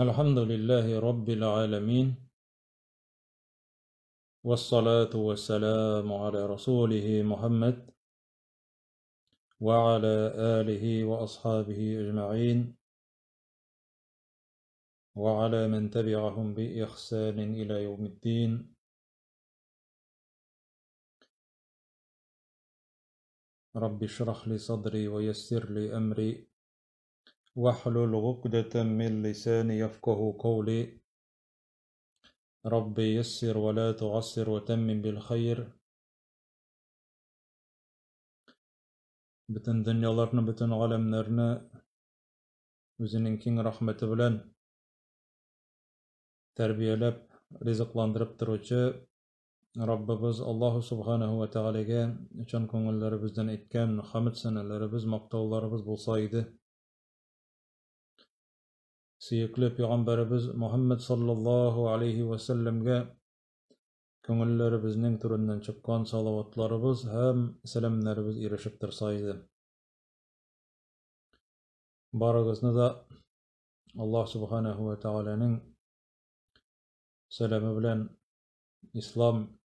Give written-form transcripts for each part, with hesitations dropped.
الحمد لله رب العالمين والصلاة والسلام على رسوله محمد وعلى آله وأصحابه أجمعين وعلى من تبعهم بإحسان إلى يوم الدين. رب اشرح لي صدري ويسر لي أمري واحلل عقدة من لساني يفقه قولي. ربي يسر ولا تعسر وتمم بالخير. Бөтен дөньяларны, бөтен галәмнәрне үзенең киң рәхмәте белән тәрбияләп, ризыкландырып торучы Раббыбыз Аллаһу субханаһу ва тәгаләгә чын күңелләребездән әйткән хәмд сәнәләребез, мактауларыбыз булса иде. Сөекле пәйгамбәребез Мухаммад саллаллаһу алейхи ва сәлләмгә күңелләребезнең түреннән чыккан салаватларыбыз һәм сәламнәребез ирешеп торса иде. Барыгызны да Аллаһ субханаһу ва тәгаләнең сәламе белән, ислам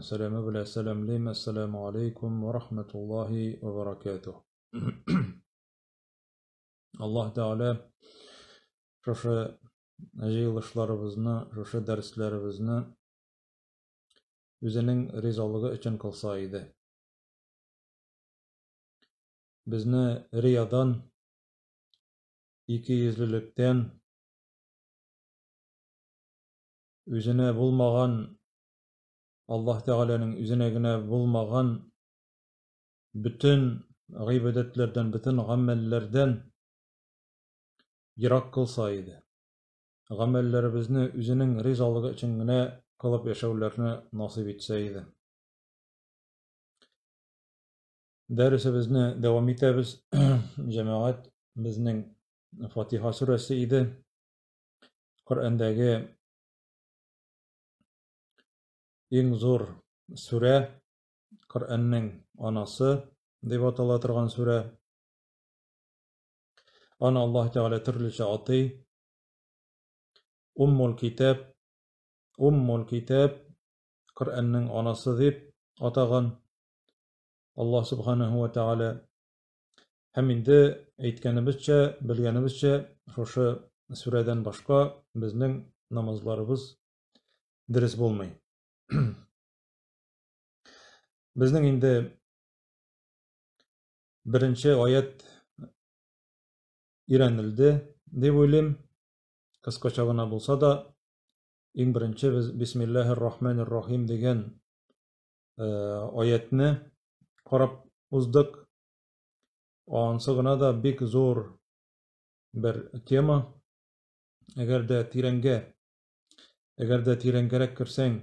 сәламе белән сәламлим. Ассаламу алейкум ва рахматуллахи ва баракатух. Аллаһ Тәгалә шушы җыелышларыбызны, шушы дәресләребезне үзенең ризалыгы өчен кылса иде. Безне риядан, икейөзлелектән, үзенә булмаган, Аллаһ Тәгаләнең үзенә генә булмаган бөтен гыйбадәтләрдән, бөтен гамәлләрдән ерак кылса иде. Гамәлләребезне үзенең ризалыгы өчен генә кылып яшәүләрне насыйп итсә иде. Дәресебезне дәвам итәбез. Җәмәгать, безнең Фатиха сүрәсе иде. Коръәндәге иң зур сүрә, Коръәннең анасы дип атала торган сүрә. Аны Аллаһ Тәгалә төрлечә атый. Уммул китап, Уммул китап, Коръәннең анасы дип атаган Аллаһ Субханаһу ва Тәгалә. Һәм инде әйткәнебезчә, белгәнебезчә, шушы сүрәдән башка безнең намазларыбыз дөрес булмый. Безнең инде беренче аят өйрәнелде дип уйлыйм. Кыскача гына булса да, иң беренче без Бисмиллаһир Рахманир Рахим дигән аятны карап уздык. Ансы гына да бик зур бер тема. Әгәр дә тирәнгә, әгәр дә тирәнгәрәк керсәң,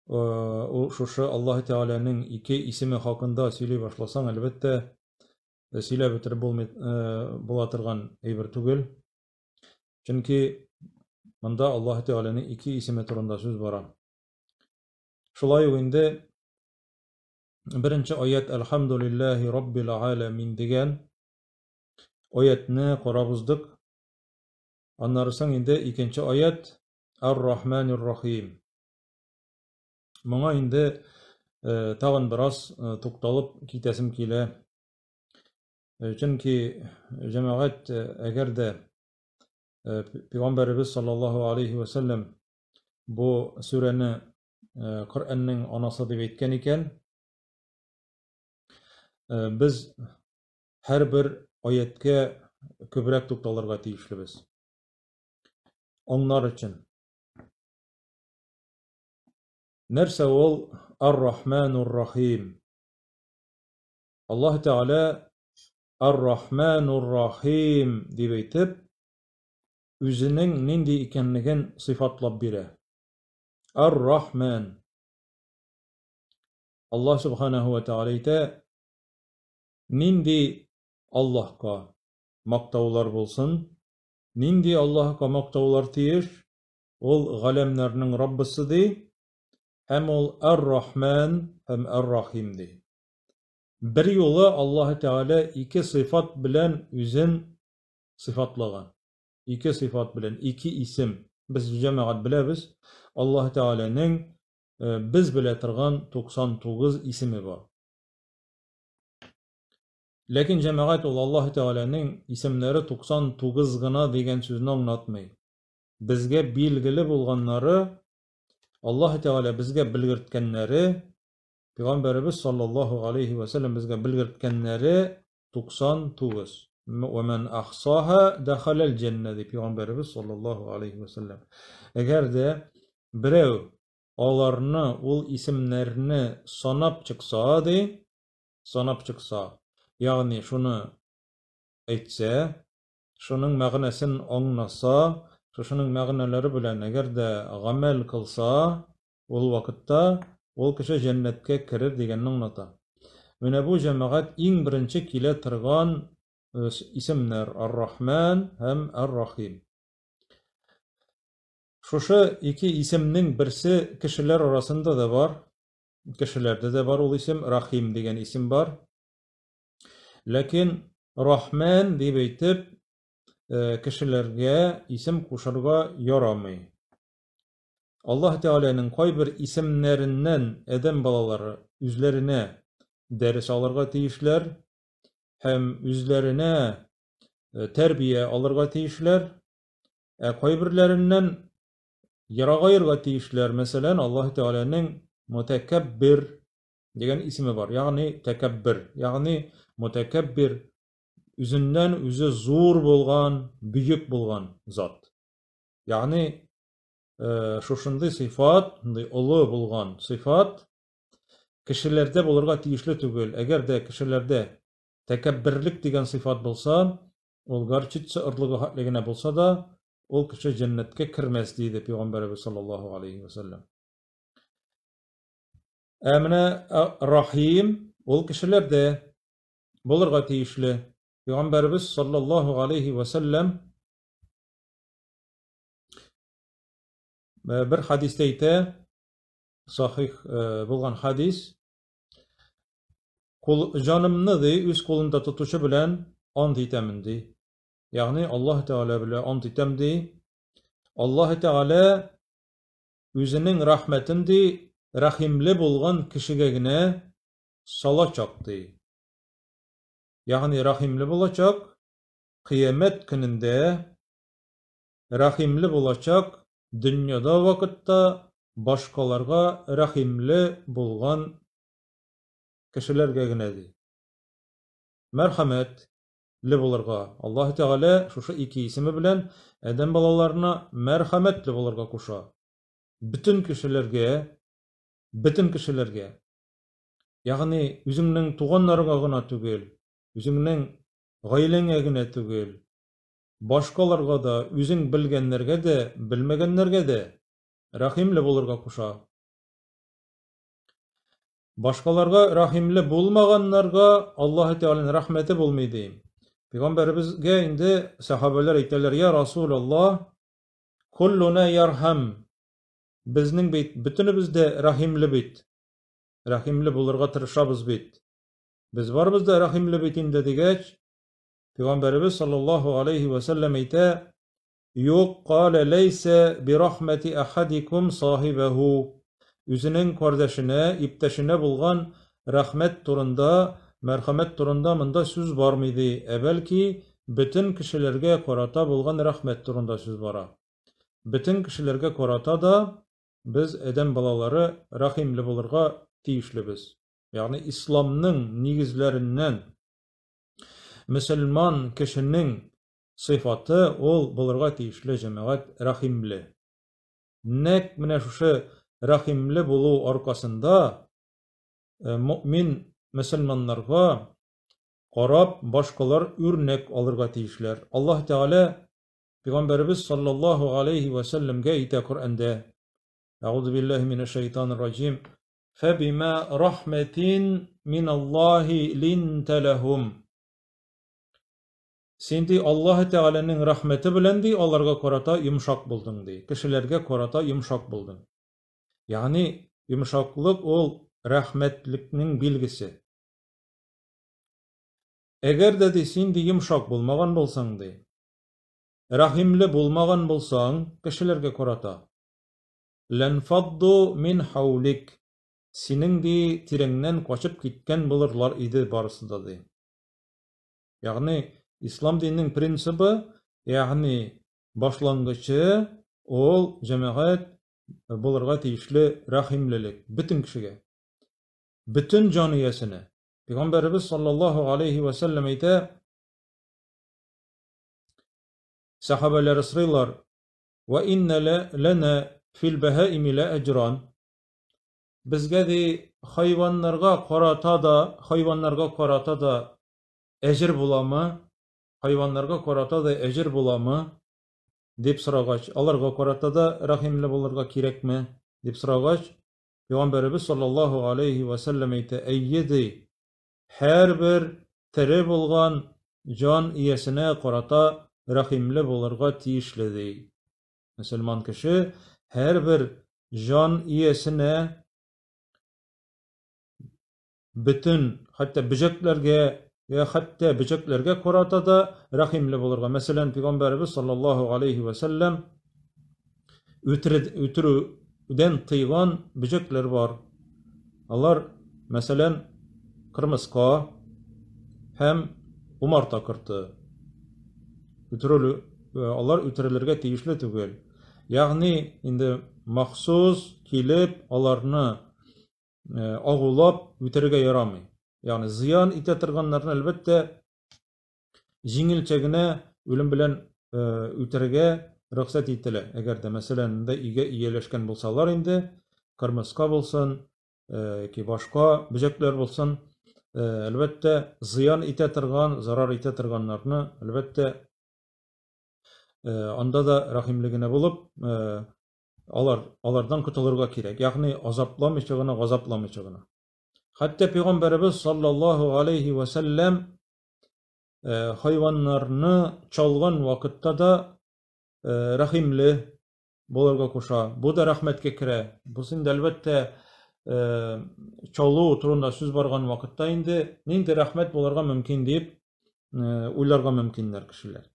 ул шушы Аллаһ Тәгаләнең ике исеме хакында сөйли башласаң, әлбәттә, сөйләп бетереп булмый була торган әйбер түгел. Чөнки монда Аллаһ Тәгаләнең ике исеме турында сүз бара. Шулай ук инде беренче аят Әлхәмдулиллаһи раббил аләмин дигән аятны карап уздык. Аннары соң инде икенче аят Ар-Рахманир Рахим. Моңа инде тагын бераз тукталып китәсем килә. Чөнки җәмәгать, әгәр дә Пәйгамбәребез саллаллаһу алейхи ва сәлләм бу сүрәне Коръәннең анасы дип әйткән икән, без һәрбер аяткә күбрәк тукталырга тиешлебез. Аңнар өчен. Нәрсә ул Ар-Рахманур Рахим? Аллаһ Тәгалә Ар-Рахманур Рахим дип әйтеп, үзенең нинди икәнлеген сыйфатлап бирә. Ар-Рахман. Аллаһ Субханаһу ва Тәгалә әйтә, нинди Аллаһка мактаулар булсын, нинди Аллаһка мактаулар тиеш, ул галәмнәрнең Раббысы ди, һәм ул Ар-Рахман һәм Ар-Рахим ди. Бер юлы Аллаһ Тәгалә ике сыйфат белән үзен сыйфатлаган. Ике сыйфат белән, ике исем. Без җәмәгать беләбез, Аллаһ Тәгаләнең без белә торган 99 исеме бар. Ләкин җәмәгать ул Аллаһ Тәгаләнең исемнәре 99 гына дигән сүзне аңлатмый. Безгә билгеле булганнары, Аллаһ Тәгалә безгә белгерткәннәре, Пәйгамбәребез саллаллаһу алейхи ва сәлләм безгә белгерткәннәре 99. Ва ман ахсаха дахалал җәннә ди Пәйгамбәребез саллаллаһу алейхи ва сәлләм. Әгәр дә берәү аларны, ул исемнәрне санап чыкса, ди, санап чыкса, ягъни шуны әйтсә, шуның мәгънәсен аңласа, шушының мәгънәләре белән әгәр дә гамәл кылса, ул вакытта ул кеше җәннәткә керер дигәнне аңлата. Менә бу җәмәгать иң беренче килә торган исемнәр Ар-Рахман һәм Ар-Рахим. Шушы ике исемнең берсе кешеләр арасында да бар. Кешеләрдә дә бар ул исем, Рахим дигән исем бар. Ләкин Рахман дип әйтеп, кешеләргә исем кушырга ярамый. Аллаһ Тәгаләнең кайбер исемнәреннән адәм балалары үзләренә дәрес алырга тиешләр һәм үзләренә тәрбия алырга тиешләр, ә кайберләреннән ерагаерга тиешләр. Мәсәлән, Аллаһ Тәгаләнең Мутәкәббир дигән исеме бар. Ягъни тәкәббир, ягъни мутәкәббир үзеннән үзе зур булган, бөек булган зат. Ягъни шушындый сыйфат, шундый олы булган сыйфат кешеләрдә булырга тиешле түгел. Әгәр дә кешеләрдә тәкәбберлек дигән сыйфат булса, ул горчица орлыгы хәтле генә булса да, ул кеше җәннәткә кермәс, диде Пәйгамбәребез саллаллаһу алейхи ва саллям. Ә менә Рахим ул кешеләрдә булырга тиешле. Пәйгамбәребез саллаллаһу алейхи ва саллям бер хадистә әйтә, сахих булган хадис, кул җанымны ди үз кулында тотучы белән ант итәмен ди. Ягъни Аллаһ Тәгалә белән ант итәм ди. Аллаһ Тәгалә үзенең рәхмәтен ди рәхимле булган кешегә генә салачак ди. Ягъни рәхимле булачак кыямәт көнендә рәхимле булачак дөньяда вакытта башкаларга рәхимле булган кешеләргә генә ди. Мәрхәмәт ле булырга. Аллаһ Тәгалә шушы ике исеме белән адәм балаларына мәрхәмәтле булырга куша. Бөтен кешеләргә, бөтен кешеләргә. Ягъни үзеңнең туганнарыңа гына түгел, үзеңнең гаиләңә генә түгел, башкаларга да, үзең белгәннәргә дә, белмәгәннәргә дә рәхимле булырга куша. Башкаларга рәхимле булмаганнарга Аллаһ Тәгаләнең рәхмәте булмый ди. Пәйгамбәребезгә инде сахабәләр әйтәләр: "Я Расулаллаһ, куллуна ярхам." Безнең бит бөтенебез дә рәхимле бит. Рәхимле булырга тырышабыз бит. Без барыбыз да рәхимле бит инде дигәч, Пәйгамбәребез саллаллаһу алейхи ва сәлләм әйтә: Юк, калә ләйсә бирахмәти ахадикум сахибәһу. Үзенең кардәшенә, иптәшенә булган рәхмәт турында, мәрхәмәт турында монда сүз бармый ди, ә бәлки бөтен кешеләргә карата булган рәхмәт турында сүз бара. Бөтен кешеләргә карата да без адәм балалары рәхимле булырга тиешлебез. Ягъни исламның нигезләреннән мөселман кешенең сыйфаты ул булырга тиешле җәмәгать рәхимле. Нәкъ менә шушы рәхимле булу аркасында мөмин мөселманнарга карап башкалар үрнәк алырга тиешләр. Аллаһ Тәгалә Пәйгамбәребез саллаллаһу алейхи ва сәлләмгә әйтә Коръәндә: Әгъузу биллаһи минәш шайтанир раҗим. Фәбима рахмәтин миналлаһи линтә ләһум. Син ди Аллаһ Тәгаләнең рәхмәте белән ди аларга карата йомшак булдың ди. Кешеләргә карата йомшак булдың. Ягъни йомшаклык ул рәхмәтлекнең билгесе. Әгәр дә ди син ди йомшак булмаган булсаң ди, рәхимле булмаган булсаң кешеләргә карата, ләнфадду мин хаулик, синең ди тирәңнән качып киткән булырлар иде барысы да ди. Ягъни ислам диненең принцибы, ягъни башлангычы ул җәмәгать булырга тиешле рәхимлелек бөтен кешегә. Бөтен җан иясенә. Пәйгамбәребез саллаллаһу алейхи ва сәлләм әйтә, сәхабәләр сорыйлар, "Ва инна лана фил баһаими ла әҗран?" Безгә ди хайваннарга карата да, хайваннарга карата да әҗер буламы? Хайваннарга карата да әҗер буламы? Дип сорагач, аларга карата да рәхимле булырга кирәкме? Дип сорагач, Пәйгамбәребез саллаллаһу алейхи ва сәлләм әйтә, әйе ди, һәрбер тере булган җан иясенә карата рәхимле булырга тиешле ди. Мөселман кеше һәрбер җан иясенә бөтен, хәтта бөҗәкләргә я хәтта бөҗәкләргә карата да рәхимле булырга. Мәсәлән, Пәйгамбәребез саллаллаһу алейхи ва сәлләм үтерүдән тыйган бөҗәкләр бар. Алар, мәсәлән, кырмыска һәм умарта корты. Үтерелү, алар үтерелергә тиешле түгел. Ягъни инде махсус килеп аларны агулап үтерергә ярамый. Ягъни зыян итә торганнарны әлбәттә җиңелчә генә үлем белән үтерергә рөхсәт ителә. Әгәр дә мәсәлән монда өйгә ияләшкән булсалар инде, кырмыска булсын, яки башка бөҗәкләр булсын, әлбәттә зыян итә торган, зарар итә торганнарны, әлбәттә, анда да рәхимле генә булып, алар алардан котылырга кирәк. Ягъни азапламыйча гына, газапламыйча гына. Хәтта Пәйгамбәребез саллаллаһу алейхи ва сәлләм хайваннарны чалган вакытта да рәхимле булырга куша. Бу да рәхмәткә керә. Бу инде әлбәттә чалу турында сүз барган вакытта инде нинди рәхмәт булырга мөмкин дип уйларга мөмкиннәр кешеләр.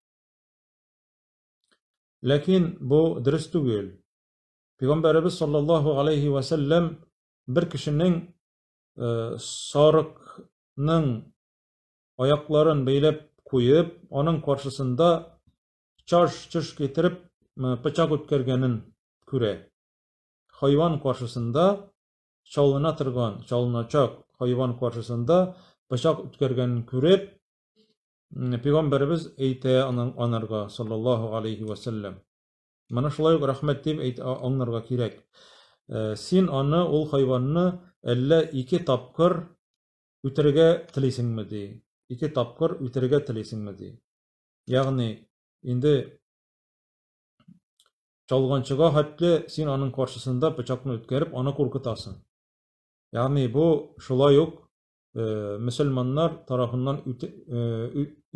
Ләкин бу дөрес түгел. Пәйгамбәребез саллаллаһу алейхи ва сәлләм бер кешенең сарыкның аякларын бәйләп куеп, аның каршысында чаш-чыш китереп пычак үткәргәнен күрә. Хайван каршысында чалына торган, чалыначак хайван каршысында пычак үткәргәнен күреп, Пәйгамбәребез әйтә аның анарга саллаллаһу алейхи ва сәлләм. Моны шулай ук рәхмәт дип әйт аңларга кирәк. Син аны, ул хайванны әллә ике тапкыр үтерергә телисеңме ди. Ике тапкыр үтерергә телисеңме ди. Ягъни инде чалганчыга хәтле син аның каршысында пычакны үткәреп, аны куркытасың. Ягъни бу шулай ук мөселманнар тарафыннан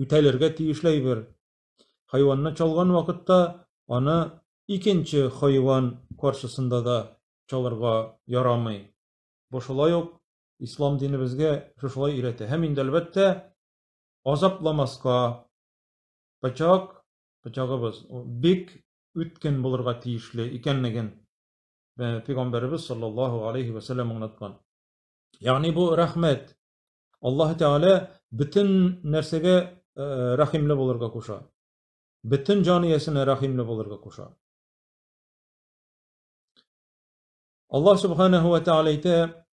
үтәлергә тиешле әйбер. Хайванны чалган вакытта аны икенче хайван каршысында да чалырга ярамый. Бу шулай ук ислам дине безгә шушылай өйрәтә. Һәм инде әлбәттә азапламаска пычак, пычагыбыз бик үткен булырга тиешле икәнлеген Пәйгамбәребез саллаллаһу алейхи ва сәлләм аңлаткан. Ягъни бу рәхмәт. Аллаһ Тәгалә бөтен нәрсәгә рәхимле булырга куша. Бөтен җан иясенә рәхимле булырга куша. Аллаһ Субханаһу ва Тәгалә әйтә,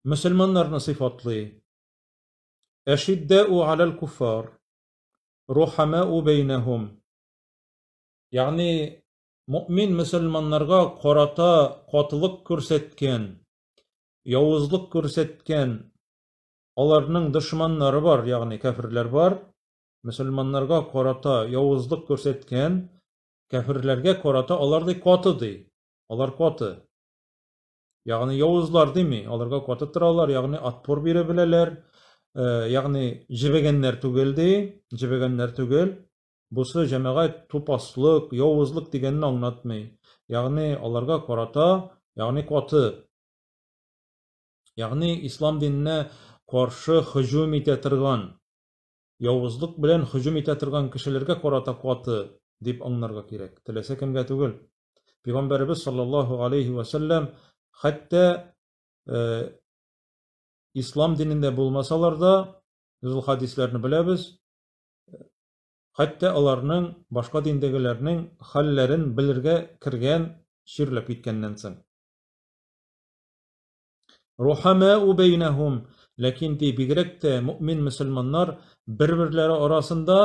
мөселманнарны сыйфатлый. Әшиддәу алал куффар, рухамау бәйнәһум. Ягъни мөэмин мөселманнарга карата катылык күрсәткән, явызлык күрсәткән аларның дошманнары бар, ягъни кәферләр бар. Мөселманнарга карата явызлык күрсәткән кәферләргә карата алар ди каты ди. Алар каты. Ягъни явызлар дими, аларга каты торалар, ягъни отпор бирә беләләр, ягъни җебегәннәр түгел ди, җебегәннәр түгел. Бусы җәмәгать тупаслык, явызлык дигәнне аңлатмый. Ягъни аларга карата, ягъни каты. Ягъни ислам диненә каршы һөҗүм итә торган. явызлык белән һөҗүм итә торган кешеләргә карата каты дип аңларга кирәк. Теләсә кемгә түгел. Пәйгамбәребез саллаллаһу алейхи ва сәлләм хәтта э, ислам динендә булмасалар да, без ул хадисләрне беләбез, хәтта аларның башка диндәгеләрнең хәлләрен белергә кергән чирләп киткәннән соң. Рухамау бәйнәһум, ләкин ди бигрәк тә мөэмин мөселманнар бер-берләре арасында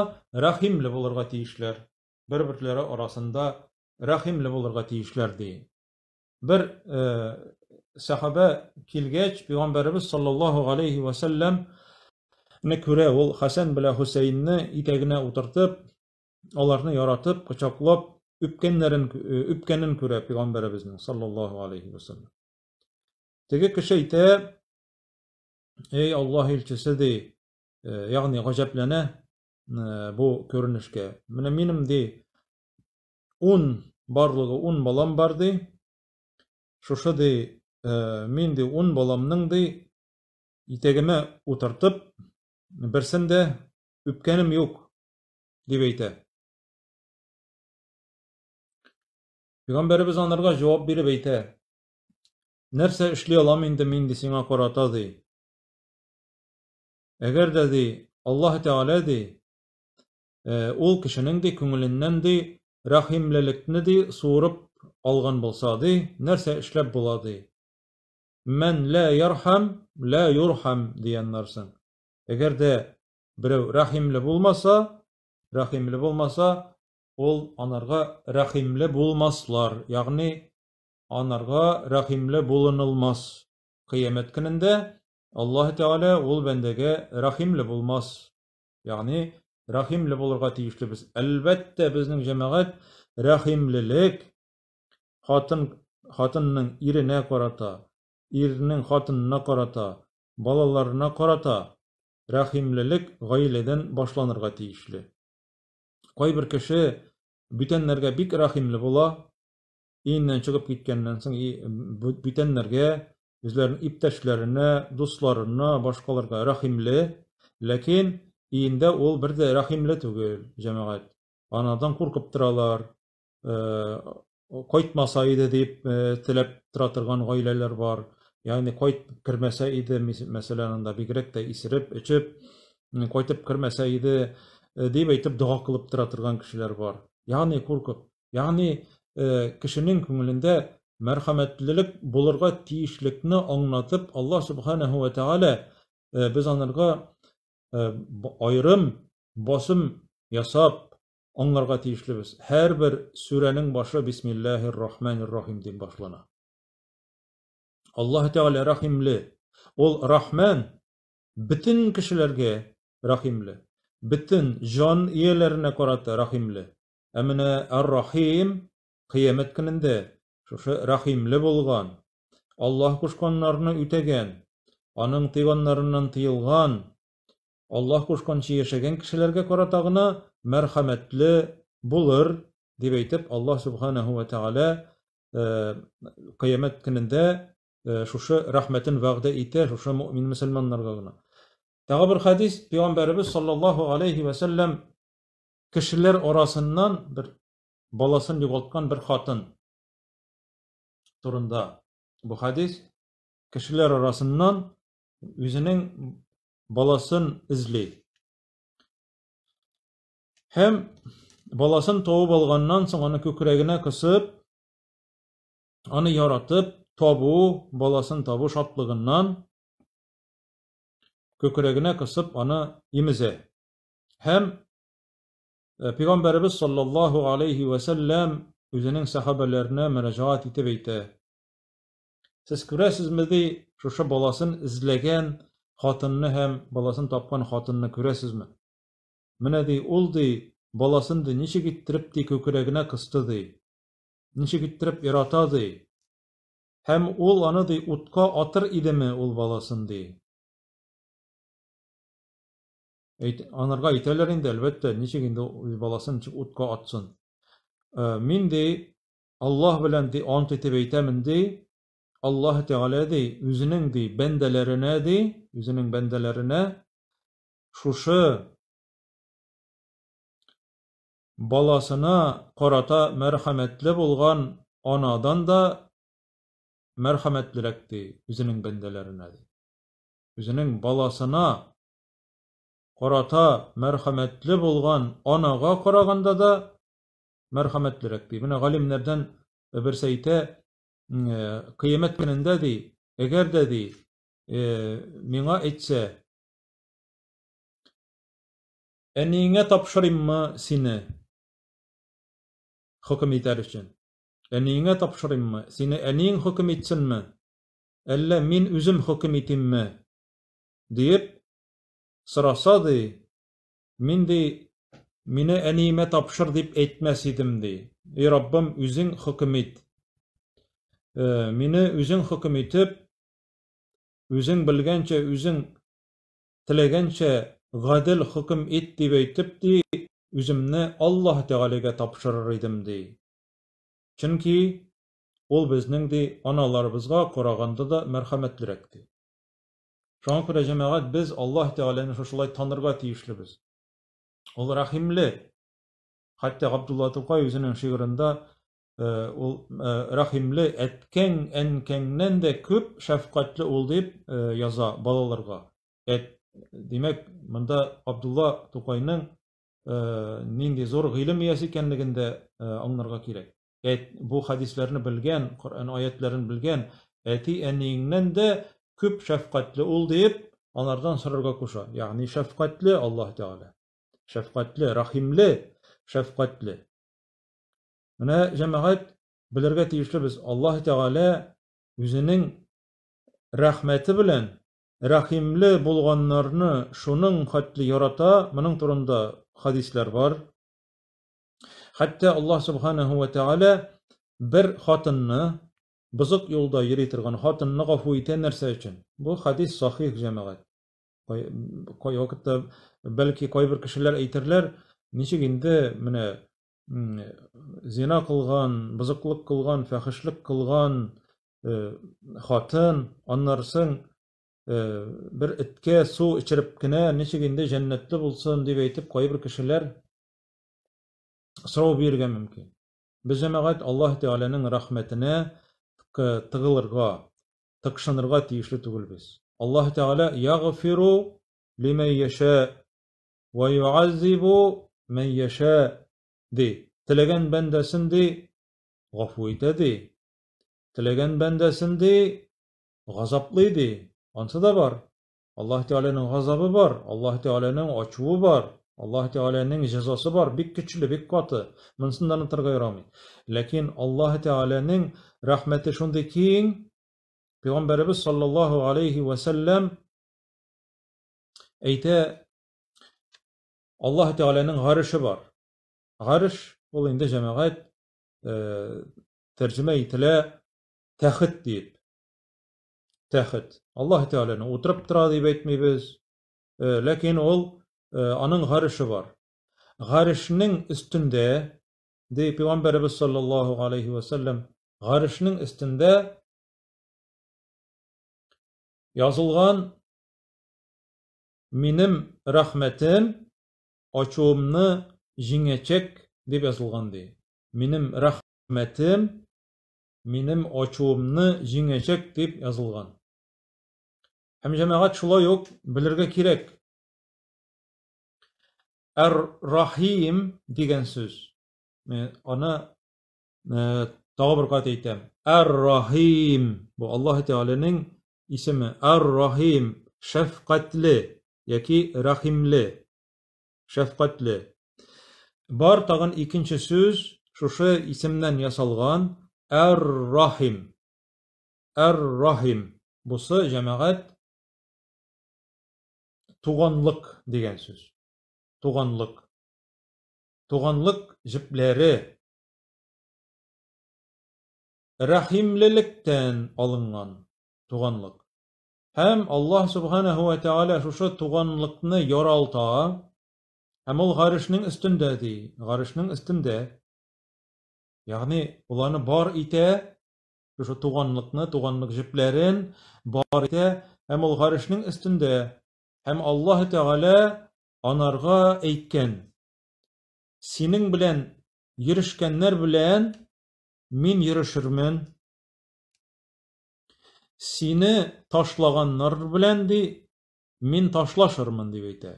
рәхимле булырга тиешләр. Бер-берләре арасында рәхимле булырга тиешләр ди. Бер э, сәхабә килгәч, пәйгамбәребез саллаллаһу алейхи ва сәлләм не күрә, ул Хәсән белән Хөсәенне итәгенә утыртып, аларны яратып, кочаклап, үпкәннәрен үпкәнен күрә пәйгамбәребезнең саллаллаһу алейхи ва сәлләм. Теге кеше әйтә, эй Аллаһ илчесе ди, э, ягъни гаҗәпләнә э, бу күренешкә. Менә минем ди 10 барлыгы 10 балам бар ди. Шушы ди, э, мин ди 10 баламның ди итәгемә утыртып, берсен дә үпкәнем юк, дип әйтә. Пәйгамбәребез анарга җавап биреп әйтә. Нәрсә эшли алам инде мин ди сиңа карата ди. Әгәр дә ди Аллаһ Тәгалә ди, э, ул кешенең ди күңеленнән ди рәхимлелекне ди суырып алган булса ди, нәрсә эшләп була ди. Мән лә ярхам, лә юрхам дигәннәр соң. Әгәр дә берәү рәхимле булмаса, рәхимле булмаса, ул анарга рәхимле булмаслар, ягъни анарга рәхимле булынылмас. Кыямәт көнендә Аллаһ Тәгалә ул бәндәгә рәхимле булмас. Ягъни рәхимле булырга тиешлебез. Әлбәттә, безнең җәмәгать рәхимлелек хатын хатынның иренә карата, ирнең хатынына карата, балаларына карата рәхимлелек гаиләдән башланырга тиешле. Кайбер кеше бүтәннәргә бик рәхимле була, өеннән чыгып киткәннән соң бүтәннәргә, үзләренең иптәшләренә, дусларына, башкаларга рәхимле, ләкин өендә ул бер дә рәхимле түгел, җәмәгать. Анадан куркып торалар, э, кайтмаса иде дип э, теләп тора торган гаиләләр бар. Ягъни кайтып кермәсә иде, мәсәлән, анда бигрәк тә исереп, эчеп, кайтып кермәсә иде э, дип әйтеп дога кылып тора торган кешеләр бар. Ягъни куркып. Ягъни э, кешенең күңелендә мәрхәмәтлелек булырга тиешлекне аңлатып, Аллаһ субханаһу ва тааля без анарга аерым басым ясап аңларга тиешлебез. Һәрбер сүрәнең башы Бисмиллаһир Рахманир Рахим дип башлана. Аллаһ Тәгалә рәхимле. Ул Рахман бөтен кешеләргә рәхимле. Бөтен җан ияләренә карата рәхимле. Ә менә Ар-Рахим кыямәт көнендә шушы рәхимле булган, Аллаһ кушканнарны үтәгән, аның тыйганнарыннан тыелган, Аллаһ кушканча яшәгән кешеләргә карата гына мәрхәмәтле булыр, дип әйтеп, Аллаһ Субханаһу ва Тәгалә э, кыямәт көнендә э, шушы рәхмәтен вәгъдә итә шушы мөэмин мөселманнарга гына. Тагы бер хадис, Пәйгамбәребез саллаллаһу алейхи ва сәлләм кешеләр арасыннан бер баласын югалткан бер хатын турында бу хадис. Кешеләр арасыннан үзенең баласын эзли. Һәм баласын табып алганнан соң аны күкрәгенә кысып, аны яратып, табу, баласын табу шатлыгыннан күкрәгенә кысып аны имезә. Һәм э, Пәйгамбәребез саллаллаһу алейхи ва сәлләм үзенең сәхабәләренә мөрәҗәгать итеп әйтә. Сез күрәсезме ди, шушы баласын эзләгән хатынны һәм баласын тапкан хатынны күрәсезме? Менә ди, ул ди, баласын ди, ничек иттереп ди күкрәгенә кысты ди. Ничек иттереп ярата ди. Һәм ул аны ди утка атыр идеме ул баласын ди. Әйт, анарга әйтәләр инде, әлбәттә, ничек инде үз баласын ничек утка атсын. Э, мин ди, Аллаһ белән ди ант итеп әйтәмен ди, Аллаһ Тәгалә ди, үзенең ди бәндәләренә ди, үзенең бәндәләренә шушы баласына карата мәрхәмәтле булган анадан да мәрхәмәтлерәк, ди, үзенең бәндәләренә, ди. Үзенең баласына карата мәрхәмәтле булган анага караганда да мәрхәмәтлерәк, ди. Менә галимнәрдән берсе әйтә, кыямәт көнендә, ди, әгәр дә, ди, миңа әйтсә, әниеңә тапшырыйммы сине хөкем итәр өчен? Әниеңә тапшырыйммы? Сине әниең хөкем итсенме? Әллә мин үзем хөкем итимме? Диеп сораса, ди, мин, ди, мине әниемә тапшыр дип әйтмәс идем, ди. Эй Раббым, үзең хөкем ит. Мине үзең хөкем итеп, үзең белгәнчә, үзең теләгәнчә гадел хөкем ит дип әйтеп, ди, үземне Аллаһ Тәгаләгә тапшырыр идем, ди. Чөнки ул безнең, ди, аналарыбызга караганда да мәрхәмәтлерәк, ди. Шуңа күрә, җәмәгать, без Аллаһ Тәгаләне шушылай танырга тиешлебез. Ул рәхимле. Хәтта Габдулла Тукай үзенең шигырендә ул рәхимле, әткәң, әнкәңнән дә күп шәфкатьле ул дип яза балаларга. Димәк, монда Габдулла Тукайның нинди зур гыйлем иясе икәнлеген дә аңларга кирәк. Бу хәдисләрне белгән, Коръән аятларын белгән әти-әниеңнән дә күп шәфкатьле ул дип, алардан сорарга куша. Ягъни шәфкатьле Аллаһ Тәгалә. Шәфкатьле, рәхимле, шәфкатьле. Менә җәмәгать белергә тиешлебез, Аллаһ Тәгалә үзенең рәхмәте белән рәхимле булганнарны шуның хәтле ярата, моның турында хадисләр бар. Хәтта Аллаһ Субханаһу ва Тәгалә бер хатынны, бозык юлда йөри торган хатынны гафу итә нәрсә өчен? Бу хадис сахих, җәмәгать. Кай вакытта бәлки кайбер кешеләр әйтерләр, ничек инде менә зина кылган, бозыклык кылган, фәхешлек кылган хатын, аннары соң бер эткә су эчереп кенә ничек инде җәннәтле булсын дип әйтеп кайбер кешеләр сорау бирергә мөмкин. Без, җәмәгать, Аллаһ Тәгаләнең рәхмәтенә тыгылырга, тыкшынырга тиешле түгелбез. Аллаһ Тәгалә ягъфиру лимән яшә ва юазибу мән яшә ди. Теләгән бәндәсен ди гафу итә ди. Теләгән бәндәсен ди газаплый ди. Ансы да бар. Аллаһ Тәгаләнең газабы бар, Аллаһ Тәгаләнең ачуы бар, Аллаһ Тәгаләнең җәзасы бар, бик көчле, бик каты. Монысын да онытырга ярамый. Ләкин Аллаһ Тәгаләнең рәхмәте шундый киң, Пәйгамбәребез саллаллаһу алейхи ва сәлләм әйтә, Аллаһ Тәгаләнең гареше бар. Гареш ул инде җәмәгать тәрҗемә ителә тәхет диеп. Тәхет. Аллаһ Тәгаләне утырып тора дип әйтмибез. Ләкин ул аның гареше бар. Гарешнең өстендә, ди Пәйгамбәребез саллаллаһу алейхи ва сәлләм, гарешнең өстендә язылган минем рәхмәтем ачуымны җиңәчәк дип язылган ди. Минем рәхмәтем минем ачуымны җиңәчәк дип язылган. Һәм җәмәгать шулай ук белергә кирәк. Ар-Рахим дигән сүз. Мен аны тагы бер кат әйтәм. Ар-Рахим бу Аллаһ Тәгаләнең исеме. Ар-Рахим шәфкатьле яки рәхимле. Шәфкатьле. Бар тагын икенче сүз шушы исемнән ясалган Ар-Рахим. Ар-Рахим. Бусы җәмәгать туганлык дигән сүз. Туганлык. Туганлык җепләре рәхимлелектән алынган туганлык. Һәм Аллаһ Субханаһу ва Тааля шушы туганлыкны яралта, һәм ул гарешнең өстендә ди, гарешнең өстендә. Ягъни ул аны бар итә, шушы туганлыкны, туганлык җепләрен бар итә, һәм ул гарешнең өстендә. Һәм Аллаһ Тәгалә анарга әйткән: Синең белән йөрешкәннәр белән мин йөрешермен. Сине ташлаганнар белән, ди, мин ташлашырмын, дип әйтә.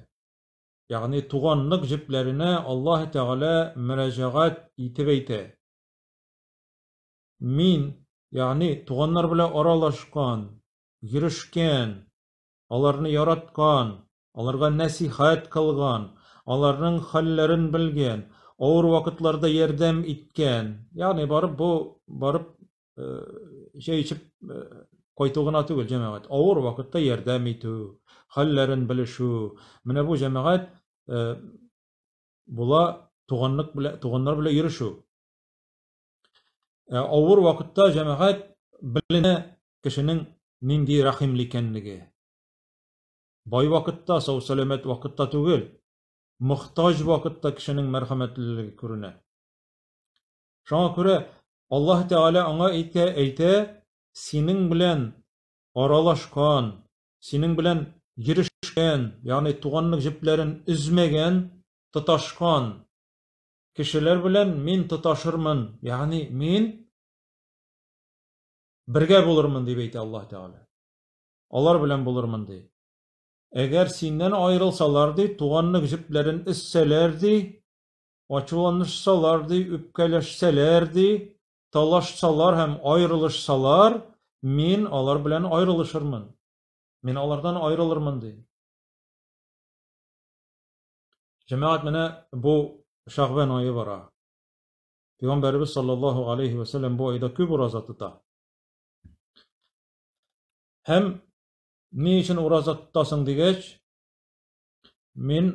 Ягъни туганлык җепләренә Аллаһ Тәгалә мөрәҗәгать итеп әйтә. Мин, ягъни туганнар белән аралашкан, йөрешкән, аларны яраткан, аларга нәсихәт кылган, аларның хәлләрен белгән, авыр вакытларда ярдәм иткән. Ягъни барып бу барып чәй эчеп кайту гына түгел, җәмәгать. Авыр вакытта ярдәм итү, хәлләрен белешү. Менә бу җәмәгать була туганлык белән, туганнар белән йөрешү. Авыр вакытта җәмәгать беленә кешенең нинди рәхимле икәнлеге. Бай вакытта, сау-сәламәт вакытта түгел, мохтаҗ вакытта кешенең мәрхәмәтлелеге күренә. Шуңа күрә Аллаһ Тәгалә аңа әйтә, әйтә, синең белән аралашкан, синең белән йөрешкән, ягъни туганлык җепләрен өзмәгән, тоташкан кешеләр белән мин тоташырмын, ягъни мин бергә булырмын, дип әйтә Аллаһ Тәгалә. Алар белән булырмын, ди. Әгәр синнән аерылсалар, ди, туганлык җепләрен өзсәләр, ди, ачуланышсалар, ди, үпкәләшсәләр, ди, талашсалар һәм аерылышсалар, мин алар белән аерылышырмын. Мин алардан аерылырмын, ди. Җәмәгать, менә бу Шәгъбән ае бара. Пәйгамбәребез саллаллаһу алейхи ва сәлләм бу айда күп ураза тота. Һәм ни өчен ураза тотасың дигәч, мин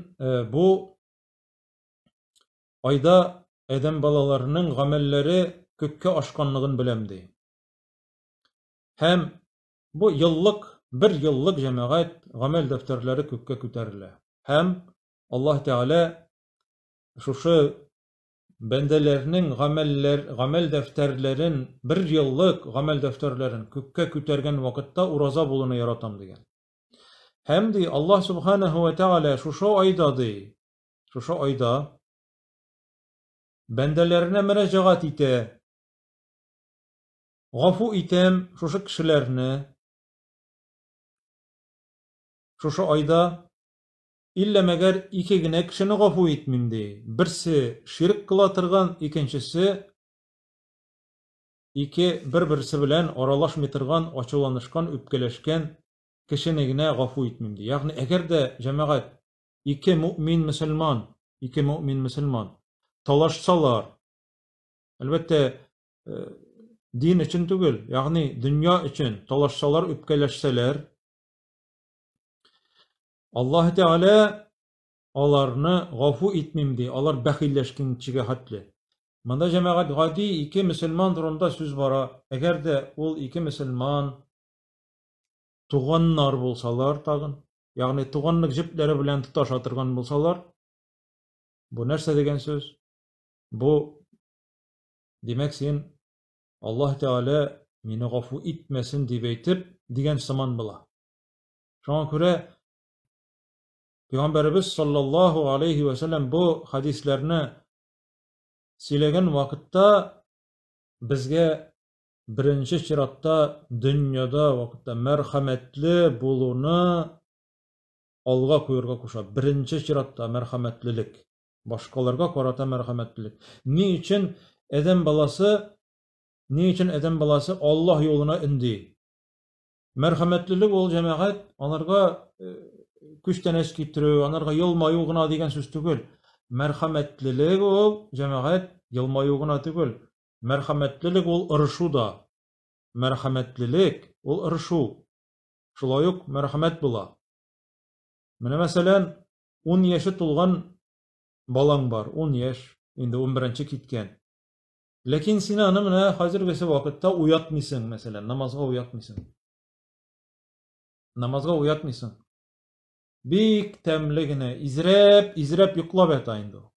бу айда адәм балаларының гамәлләре күккә ашканлыгын беләм, ди. Һәм бу еллык, бер еллык җәмәгать гамәл дәфтәрләре күккә күтәрелә. Һәм Аллаһ Тәгалә шушы бәндәләрнең гамәлләр, гамәл дәфтәрләрен, бер еллык гамәл дәфтәрләрен күккә күтәргән вакытта ураза булуны яратам дигән. Һәм ди Аллаһ Субханаһу ва Тәгалә шушы айда ди, шушы айда бәндәләренә мөрәҗәгать итә. Гафу итәм шушы кешеләрне. Шушы айда иллә мәгәр ике генә кешене гафу итмим ди. Берсе ширк кыла торган, икенчесе ике бер-берсе белән аралашмый торган, ачуланышкан, үпкәләшкән кешене генә гафу итмим ди. Ягъни әгәр дә җәмәгать ике мөэмин мөселман, ике мөэмин мөселман талашсалар, әлбәттә, дин өчен түгел, ягъни дөнья өчен талашсалар, үпкәләшсәләр, Аллаһ Тәгалә аларны гафу итмим ди, алар бәхилләшкәнчегә хәтле. Монда җәмәгать гади ике мөселман турында сүз бара. Әгәр дә ул ике мөселман туганнар булсалар тагын, ягъни туганлык җепләре белән тоташа торган булсалар, бу нәрсә дигән сүз? Бу, димәк, син Аллаһ Тәгалә мине гафу итмәсен дип әйтеп дигән сыман була. Шуңа күрә Пәйгамбәребез саллаллаһу алейхи ва сәлләм бу хәдисләрне сөйләгән вакытта безгә беренче чиратта дөньяда вакытта мәрхәмәтле булуны алга куярга куша. Беренче чиратта мәрхәмәтлелек. Башкаларга карата мәрхәмәтлелек. Ни өчен адәм баласы, ни өчен адәм баласы Аллаһ юлына өнди? Мәрхәмәтлелек ул җәмәгать аларга күчтәнәч китерү, аларга елмаю гына дигән сүз түгел. Мәрхәмәтлелек ул җәмәгать елмаю гына түгел. Мәрхәмәтлелек ул ырышу да. Мәрхәмәтлелек ул ырышу. Шулай ук мәрхәмәт була. Менә мәсәлән, 10 яше тулган балаң бар, 10 яшь, инде 11-нче киткән. Ләкин син аны менә хәзергесе вакытта уятмыйсың, мәсәлән, намазга уятмыйсың. Намазга уятмыйсың. Бик тәмле генә, изрәп, изрәп йоклап ята инде ул.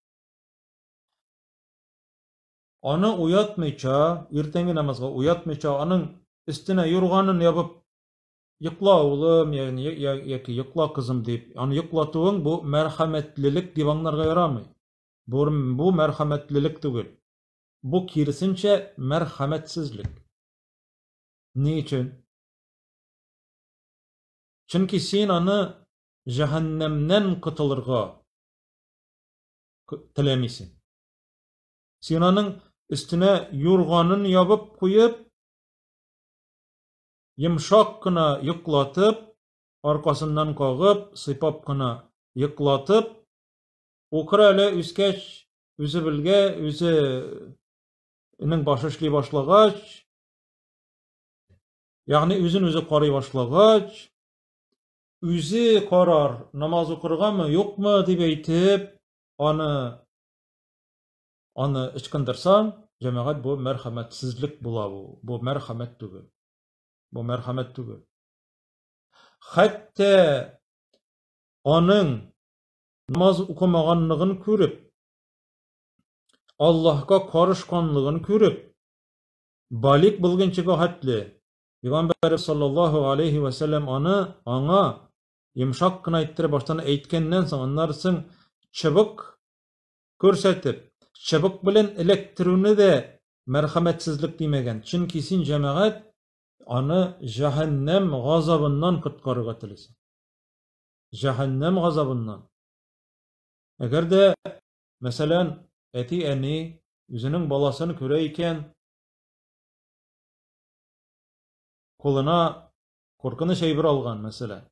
Аны уятмыйча, иртәнге намазга уятмыйча, аның өстенә юрганын ябып, йокла улым, ягъни яки йокла кызым дип, аны йоклатуың бу мәрхәмәтлелек дип аңларга ярамый. Бу, бу мәрхәмәтлелек түгел. Бу киресенчә мәрхәмәтсезлек. Ни өчен? Чөнки син аны җәһәннәмнән котылырга теләмисең. Син аның өстенә юрганын ябып куеп, йомшак кына йоклатып, аркасыннан кагып, сыйпап кына йоклатып, укыр әле үскәч, үзе белгә, үзе энең башы эшли башлагач, ягъни үзен үзе карый башлагач, үзе карар, намаз укыргамы, юкмы дип әйтеп, аны аны ычкындырсаң, җәмәгать бу мәрхәмәтсезлек була бу. Бу мәрхәмәт түгел. Бу мәрхәмәт түгел. Хәтта аның намаз укымаганлыгын күреп, Аллаһка карышканлыгын күреп, балик булганчыга хәтле Пәйгамбәр саллаллаһу алейхи ва сәлләм аны аңа йомшак кына иттереп баштан әйткәннән соң, аннары соң чыбык күрсәтеп, чыбык белән эләктерүне дә мәрхәмәтсезлек димәгән. Чөнки син җәмәгать аны җәһәннәм газабыннан коткарырга телисең. Җәһәннәм газабыннан. Әгәр дә, мәсәлән, әти-әни үзенең баласын күрә икән, кулына куркыныч әйбер алган, мәсәлән,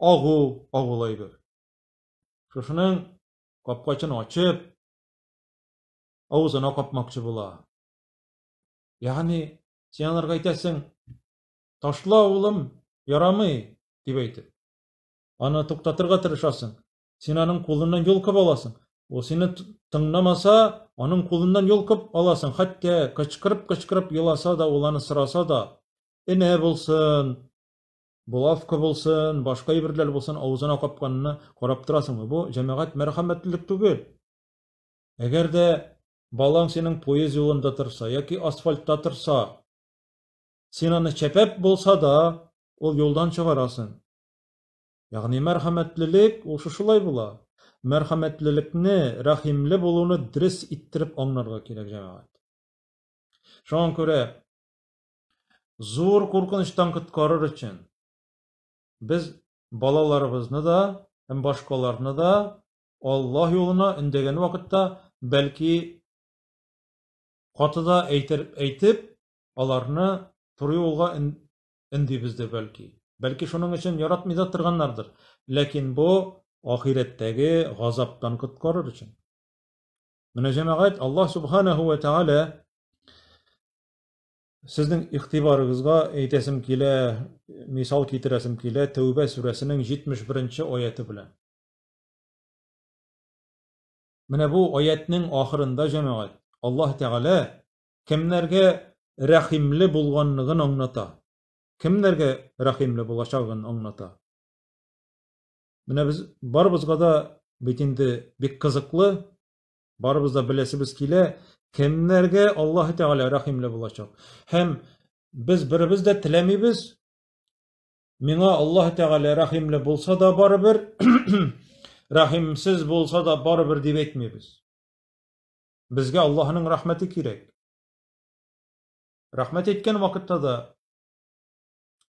агу, агулы әйбер. Шушының капкачын ачып, авызына капмакчы була. Ягъни, син аларга әйтәсең, ташла, улым, ярамый, дип әйтеп. Аны туктатырга тырышасың. Син аның кулыннан йолкып аласың. Ул сине тыңламаса, аның кулыннан йолкып аласың. Хәтта кычкырып-кычкырып еласа да, ул аны сораса да, энә булсын, булавка булсын, башка әйберләр булсын, авызына капканны карап торасыңмы? Бу җәмәгать мәрхәмәтлелек түгел. Әгәр дә балаң синең поезд юлында торса яки асфальтта торса, син аны чәпәп булса да, ул юлдан чыгарасың. Ягъни мәрхәмәтлелек ул шушылай була. Мәрхәмәтлелекне, рәхимле булуны дөрес иттереп аңларга кирәк, җәмәгать. Шуңа күрә зур куркынычтан коткарыр өчен без балаларыбызны да һәм башкаларны да Аллаһ юлына өндәгән вакытта бәлки каты да әйтер, әйтеп, аларны туры юлга өндибездер бәлки. Бәлки шуның өчен яратмый да торганнардыр. Ләкин бу ахирәттәге газаптан коткарыр өчен. Менә җәмәгать Аллаһ субханаһу ва тааля сезнең игътибарыгызга әйтәсем килә, мисал китерәсем килә Тәүбә сүрәсенең 71 аяты белән. Менә бу аятның ахырында җәмәгать Аллаһ Тәгалә кемнәргә рәхимле булганлыгын аңлата. Кемнәргә рәхимле булачагын аңлата. Менә без барыбызга да бит инде бик кызыклы, барыбыз да беләсебез килә, кемнәргә Аллаһ Тәгалә рәхимле булачак. Һәм без беребез дә теләмибез, миңа Аллаһ Тәгалә рәхимле булса да барыбер, рәхимсез булса да барыбер дип әйтмибез. Безгә Аллаһның рәхмәте кирәк. Рәхмәт әйткән вакытта да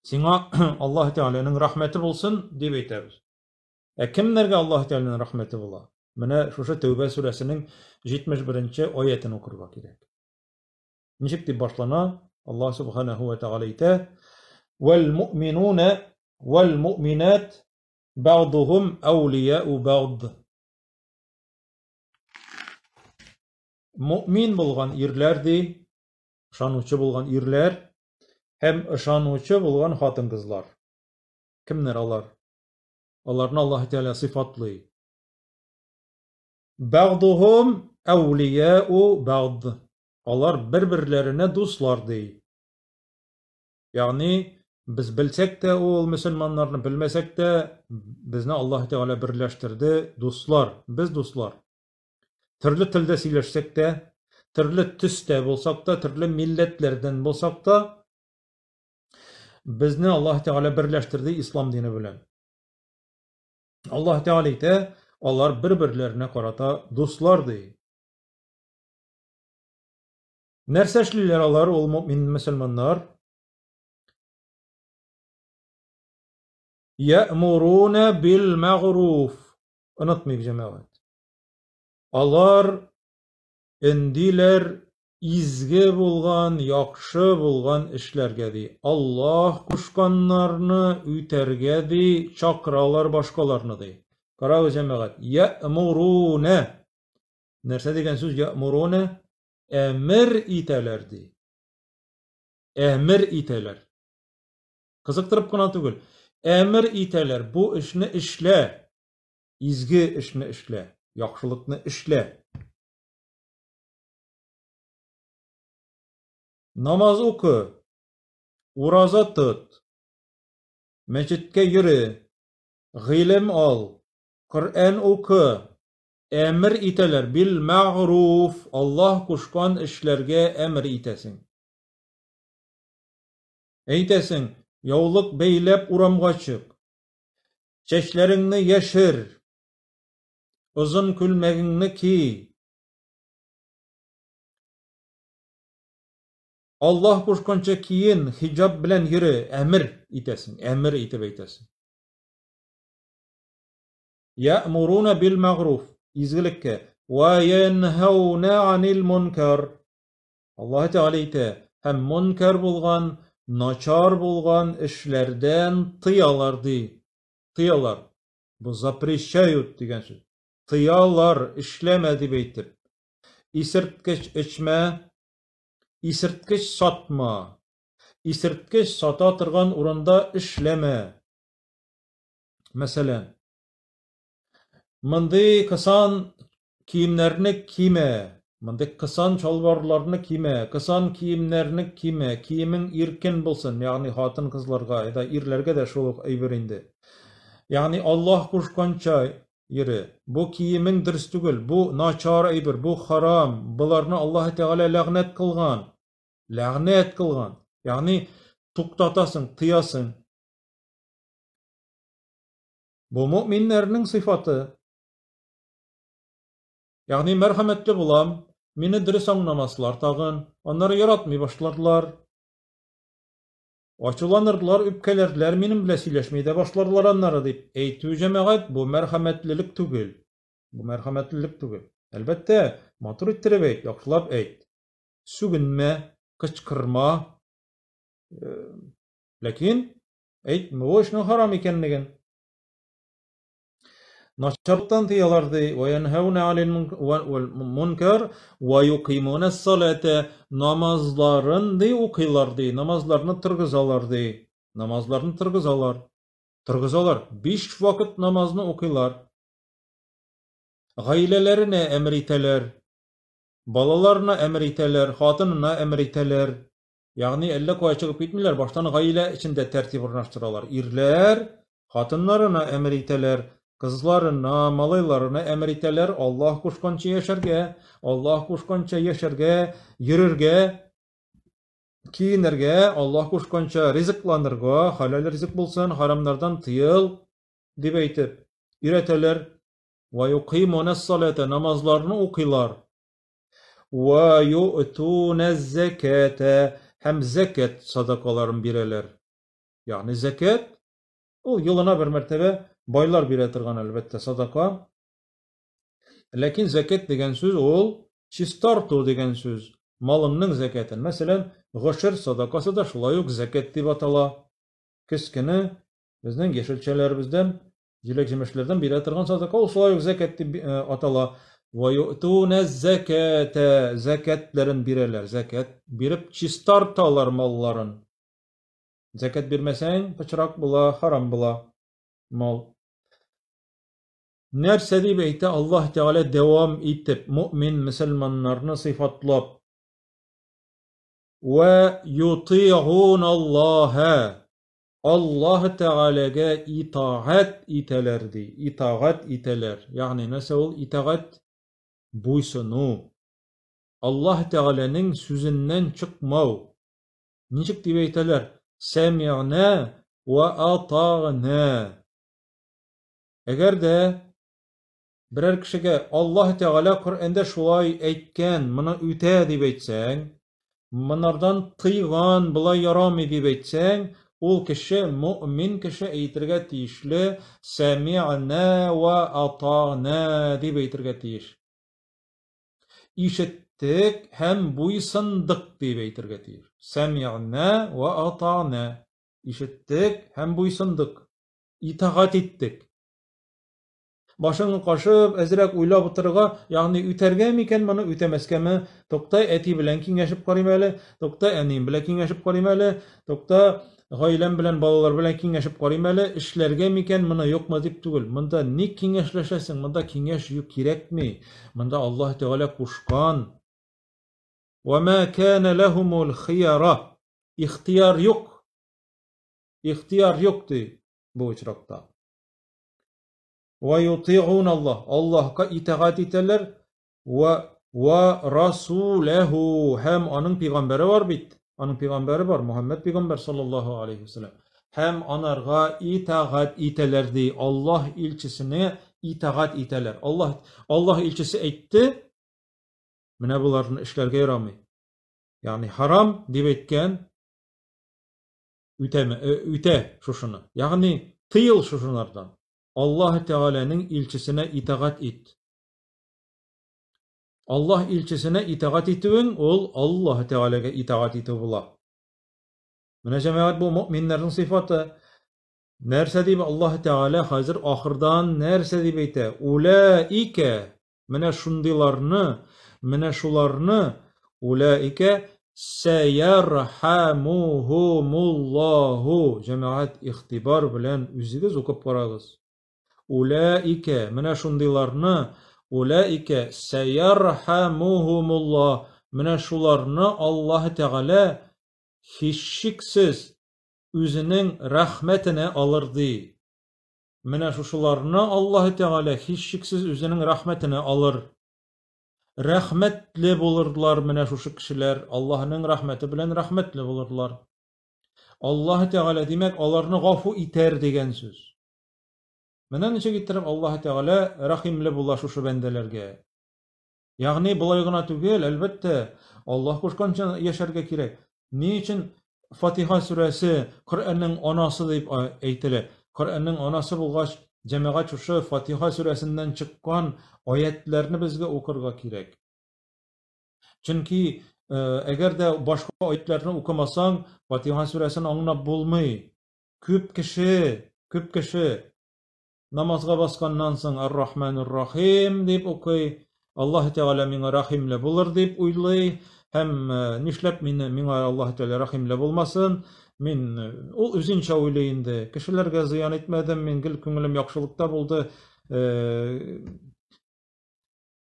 сиңа Аллаһ Тәгаләнең рәхмәте булсын дип әйтәбез. Ә кемнәргә Аллаһ Тәгаләнең рәхмәте була? Менә шушы Тәүбә сүрәсенең 71-нче аятен укырга кирәк. Ничек дип башлана? Аллаһ субханаһу ва тәгалә әйтә: "Вәл муъминуна вәл муъминат бәгъдухум әүлияу бәгъд." Муъмин булган ирләр ди, ышанучы булган ирләр һәм ышанучы булган хатын-кызлар. Кемнәр алар? Аларны Аллаһ Тәгалә сыйфатлый. Бәгъдухум әүлияу бәгъд. Алар бер-берләренә дуслар ди. Ягъни без белсәк тә ул мөселманнарны, белмәсәк тә, безне Аллаһ Тәгалә берләштерде, дуслар, без дуслар. Төрле телдә сөйләшсәк тә, төрле төстә булсак та, төрле милләтләрдән булсак та, безне Аллаһ Тәгалә берләштерде ислам дине белән. Аллаһ Тәгалә әйтә: Алар бер-берләренә карата дуслар, ди. Нәрсә эшлиләр алар, ул мөмин мөселманнар? Я'муруна бил мәгъруф. Онытмыйк, җәмәгать. Алар өндиләр изге булган, яхшы булган эшләргә, ди. Аллаһ кушканнарны үтәргә, ди, чакыралар башкаларны, ди. Карагыз, җәмәгать. Я'муруна. Нәрсә дигән сүз я'муруна? Әмер итәләр, ди. Әмер итәләр. Кызыктырып кына түгел. Әмер итәләр, бу эшне эшлә. Изге эшне эшлә, яхшылыкны эшлә. Намаз укы, ураза тот, мәчеткә йөре, гыйлем ал, Коръән укы. Әмер итәләр бил мәгъруф, Аллаһ кушкан эшләргә әмер итәсең. Әйтәсең, яулык бәйләп урамга чык. Чәчләреңне яшер. Озын күлмәгеңне ки. Аллаһ кушканча киен, хиҗаб белән йөре, әмер итәсең, әмер итеп әйтәсең. Я'муруна бил мәгъруф, изгелеккә, ва янһауна анил мункар. Аллаһ Тәгалә әйтә, һәм мункар булган, начар булган эшләрдән тыялар, ди. Тыялар. Бу запрещают дигән сүз. Тыялар, эшләмә дип әйтеп. Исерткеч эчмә, исерткеч сатма. Исерткеч сата торган урында эшләмә. Мәсәлән, мондый кысан киемнәрне кимә, мондый кысан чалбарларны кимә, кысан киемнәрне кимә, киемең иркен булсын, ягъни хатын-кызларга, да ирләргә дә шул ук әйбер инде. Ягъни Аллаһ кушканча йөре. Бу киемең дөрес түгел, бу начар әйбер, бу харам, боларны Аллаһ Тәгалә ләгънәт кылган. Ләгънәт кылган. Ягъни туктатасың, тыясың. Бу мөминнәрнең сыйфаты. Ягъни мәрхәмәтле булам, мине дөрес аңламаслар тагын, аннары яратмый башларлар. Ачуланырлар, үпкәләрләр, минем белән сөйләшми дә башларлар аннары дип әйтү, җәмәгать, бу мәрхәмәтлелек түгел. Бу мәрхәмәтлелек түгел. Әлбәттә, матур иттереп әйт, яхшылап әйт. Сүгенмә, кычкырма. Ләкин әйт, бу эшнең харам икәнлеген. Начарлыктан тыялар ди. Ва янһауна анил мункар ва юкимуна ссалата. Намазларын ди укыйлар ди. Намазларны торгызалар ди. Намазларны торгызалар. Торгызалар. 5 вакыт намазны укыйлар. Гаиләләренә әмер итәләр. Балаларына әмер итәләр, хатынына әмер итәләр. Ягъни әллә кая чыгып китмиләр, баштан гаилә эчендә тәртип урнаштыралар. Ирләр хатыннарына әмер итәләр, кызларына, малайларына әмер итәләр, Аллаһ кушканча яшәргә, Аллаһ кушканча яшәргә, йөрергә, киенергә, Аллаһ кушканча ризыкланырга, хәләл ризык булсын, харамнардан тыел, дип әйтеп өйрәтәләр. Ва юкимуна ссалата, намазларны укыйлар. Ва ю'туна зәкәтә, һәм зәкәт садакаларын бирәләр. Ягъни зәкәт ул елына бер мәртәбә байлар бирә торган, әлбәттә, садака. Ләкин зәкәт дигән сүз ул чистарту дигән сүз. Малыңның зәкәтен. Мәсәлән, гошер садакасы да шулай ук зәкәт дип атала. Кечкенә безнең яшелчәләребездән, җиләк-җимешләрдән бирә торган садака ул шулай ук зәкәт дип атала. Ва ю'туна зәкәтә, зәкәтләрен бирәләр. Зәкәт биреп чистарталар малларын. Зәкәт бирмәсәң, пычрак була, харам була мал. Нәрсә дип әйтә Аллаһ Тәгалә дәвам итеп, мөмин мөселманнарны сыйфатлап? Ва ютигун Аллаһа. Аллаһ Тәгаләгә итагать итәләр ди. Итагать итәләр. Ягъни нәрсә ул итагать? Буйсыну. Аллаһ Тәгаләнең сүзеннән чыкмау. Ничек дип әйтәләр? Сәмигънә ва атагънә. Әгәр дә Берәр кешегә Аллаһ Тәгалә Коръәндә шулай әйткән, моны үтә дип әйтсәң, монардан тыйган, болай ярамый дип әйтсәң, ул кеше мөэмин кеше әйтергә тиешле сәми'нә вә ата'нә дип әйтергә тиеш. Ишеттек һәм буйсындык дип әйтергә тиеш. Сәми'нә вә ата'нә. Ишеттек һәм буйсындык. Итагать иттек. Башыңны кашып, әзрәк уйлап утырырга, ягъни үтәргә микән моны, үтәмәскәме? Тукта, әти белән киңәшеп карыйм әле, тукта, әнием белән киңәшеп карыйм әле, тукта, гаиләм белән, балалар белән киңәшеп карыйм әле, эшләргә микән моны, юкмы дип түгел. Монда ник киңәшләшәсең? Монда киңәш юк, кирәкми. Монда Аллаһ Тәгалә кушкан. Ва ма кана лахумул хияра. Ихтияр юк. Ихтияр юк ди бу очракта. Ва ютигун Аллаһ. Аллаһка итагать итәләр. Ва ва расуләһу һәм аның пәйгамбәре бар бит. Аның пәйгамбәре бар, Мухаммед пәйгамбәр саллаллаһу алейхи вәсәлләм. Һәм анарга итагать итәләр ди. Аллаһ илчесенә итагать итәләр. Аллаһ Аллаһ илчесе әйтте, менә боларны эшләргә ярамый. Ягъни харам дип әйткән, үтәме, үтә шушыны. Ягъни тыел шушынардан. Аллаһ Тәгаләнең илчесенә итагать ит. Аллаһ илчесенә итагать итүең ул Аллаһ Тәгаләгә итагать итү була. Менә җәмәгать бу мөэминнәрнең сыйфаты. Нәрсә дип Аллаһ Тәгалә хәзер ахырдан нәрсә дип әйтә? Улаика менә шундыйларны, менә шуларны улаика сәярхамухумуллаһу. Җәмәгать игътибар белән үзегез укып карагыз. Улаика менә шундыйларны улаика сәярхамухумуллаһ. Менә шуларны Аллаһ Тәгалә һичшиксез үзенең рәхмәтенә алыр ди. Менә шушыларны Аллаһ Тәгалә һичшиксез үзенең рәхмәтенә алыр. Рәхмәтле булырлар менә шушы кешеләр, Аллаһның рәхмәте белән рәхмәтле булырлар. Аллаһ Тәгалә, димәк, аларны гафу итәр дигән сүз. Менә ничек иттереп Аллаһ Тәгалә рәхимле була шушы бәндәләргә. Ягъни болай гына түгел, әлбәттә, Аллаһ кушканча яшәргә кирәк. Ни өчен Фатиха сүрәсе Коръәннең анасы дип әйтелә? Коръәннең анасы булгач, җәмәгать шушы Фатиха сүрәсеннән чыккан аятларны безгә укырга кирәк. Чөнки әгәр дә башка аятларны укымасаң, Фатиха сүрәсен аңлап булмый. Күп кеше, күп кеше намазга басканнан соң Ар-Рахманур-Рахим дип укый. Аллаһ Тәгалә миңа рәхимле булыр дип уйлый һәм нишләп мине миңа Аллаһ Тәгалә рәхимле булмасын? Мин ул үзенчә уйлый инде. Кешеләргә зыян итмәдем, мин гел күңелем яхшылыкта булды.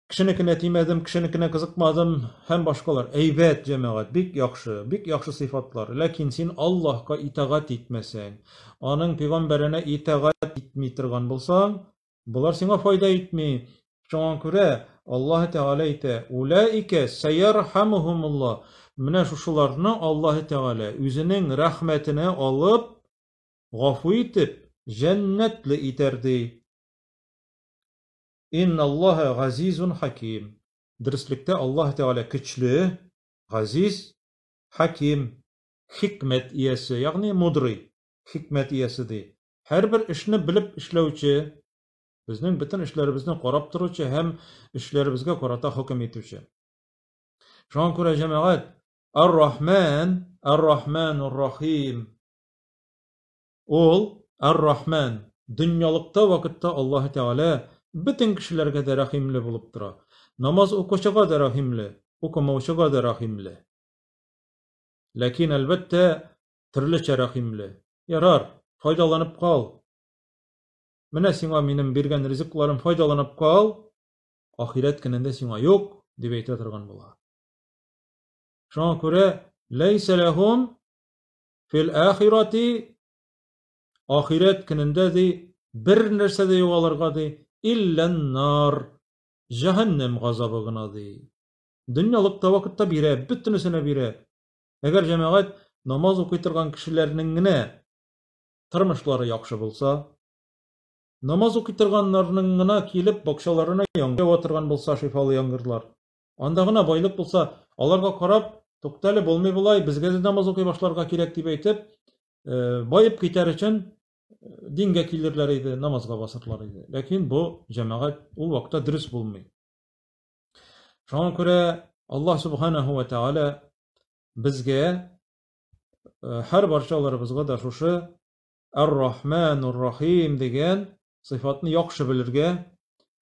Кешенекенә тимәдем, кешенекенә кызыкмадым һәм башкалар. Әйбәт, җәмәгать, бик яхшы, бик яхшы сыйфатлар. Ләкин син Аллаһка итагать итмәсәң, аның пәйгамбәренә итагать итми торган булсаң, болар сиңа файда итми. Шуңа күрә Аллаһ Тәгалә әйтә: "Улаика саярхамухумуллаһ". Менә шушыларны Аллаһ Тәгалә үзенең рәхмәтенә алып, гафу итеп, җәннәтле итәр ди. Инналлаһа газизун хаким. Дөреслектә Аллаһ Тәгалә көчле, газиз, хаким, хикмәт иясе, ягъни мудрый, хикмәт иясе ди. Һәрбер эшне белеп эшләүче, безнең бөтен эшләребезне карап торучы һәм эшләребезгә карата хөкем итүче. Шуңа күрә җәмәгать Ар-Рахман, Ар-Рахманур Рахим. Ул, Ар-Рахман, дөньялыкта вакытта Аллаһы Тәгалә бөтен кешеләргә дә рәхимле булып тора. Намаз укучыга да рәхимле, укымаучыга да рәхимле. Ләкин, әлбәттә, төрлечә рәхимле. Ярар, файдаланып кал. Менә сиңа минем биргән ризыкларым, файдаланып кал, ахирәт көнендә сиңа юк, дип әйтә торган була. Шуңа күрә, ләйсә ләһум Фил ахирати ахирәт көнендә ди бер нәрсә дә юк аларга ди иллән нар җәһәннәм газабы гына ди. Дөньялыкта вакытта бирә, бөтенесенә бирә. Әгәр җәмәгать намаз укый торган кешеләрнең генә тормышлары яхшы булса, Намаз укый торганнарның гына килеп бакчаларына яңгыр ява торган булса, шифалы яңгырлар. Анда гына байлык булса, аларга карап, туктале, булмый болай, безгә дә намаз укый башларга кирәк дип әйтеп, баеп китәр өчен дингә килерләр иде, намазга басырлар иде. Ләкин бу җәмәгать ул вакытта дөрес булмый. Шуңа күрә Аллаһ субханаһу ва тааля безгә һәр барчаларыбызга да шушы Ар-Рахманур Рахим дигән сыйфатны яхшы белергә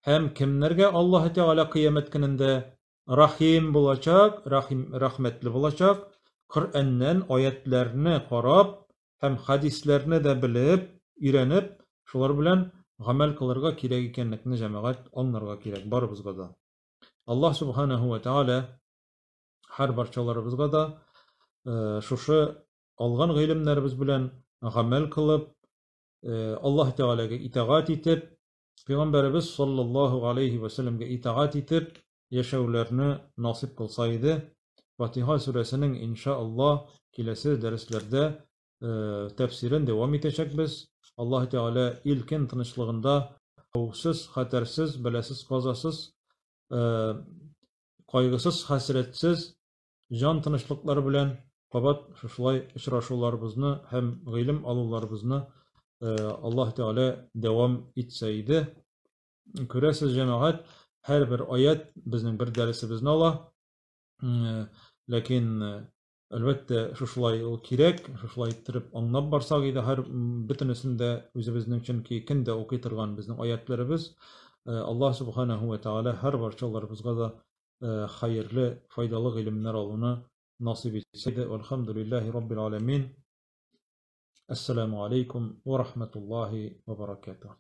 һәм кемнәргә Аллаһ Тәгалә кыямәт көнендә Рахим булачак, Рахим рәхмәтле булачак, Коръәннән аятләрне карап һәм хәдисләрне дә белеп, өйрәнеп, шулар белән гамәл кылырга кирәк икәнлекне җәмәгать аңларга кирәк барыбызга да. Аллаһ субханаһу ва тәгалә һәр барчаларыбызга да шушы алган гыйлемнәребез белән гамәл кылып, Аллаһ Тәгаләгә итагать итеп, Пәйгамбәребез саллаллаһу алейхи ва сәлләмгә итагать итеп яшәүләрне насыйп кылса иде. Фатиха сүрәсенең иншааллаһ киләсе дәресләрдә тәфсирен дәвам итәчәкбез. Аллаһ Тәгалә илкен тынычлыгында, хәвефсез, хәтәрсез, бәласез, казасыз, кайгысыз, хәсрәтсез җан тынычлыклары белән кабат шушылай очрашуларыбызны һәм гыйлем алуларыбызны Аллаһ Тәгалә дәвам итсә иде. Күрәсез, җәмәгать, һәрбер аят безнең бер дәресебезне ала. Ләкин әлбәттә, шушылай ул кирәк, шушылай иттереп аңлап барсак иде һәр бөтенесен дә үзебезнең, чөнки көн дә укый торган безнең аятларыбыз. Аллаһ субханаһу ва тәгалә һәр барчаларыбызга да хәерле, файдалы гыйлемнәр алуны насыйп итсә иде. Вальхамдулиллаһи раббил аламин. Ассаламу алейкум ва рахматуллахи ва баракатух.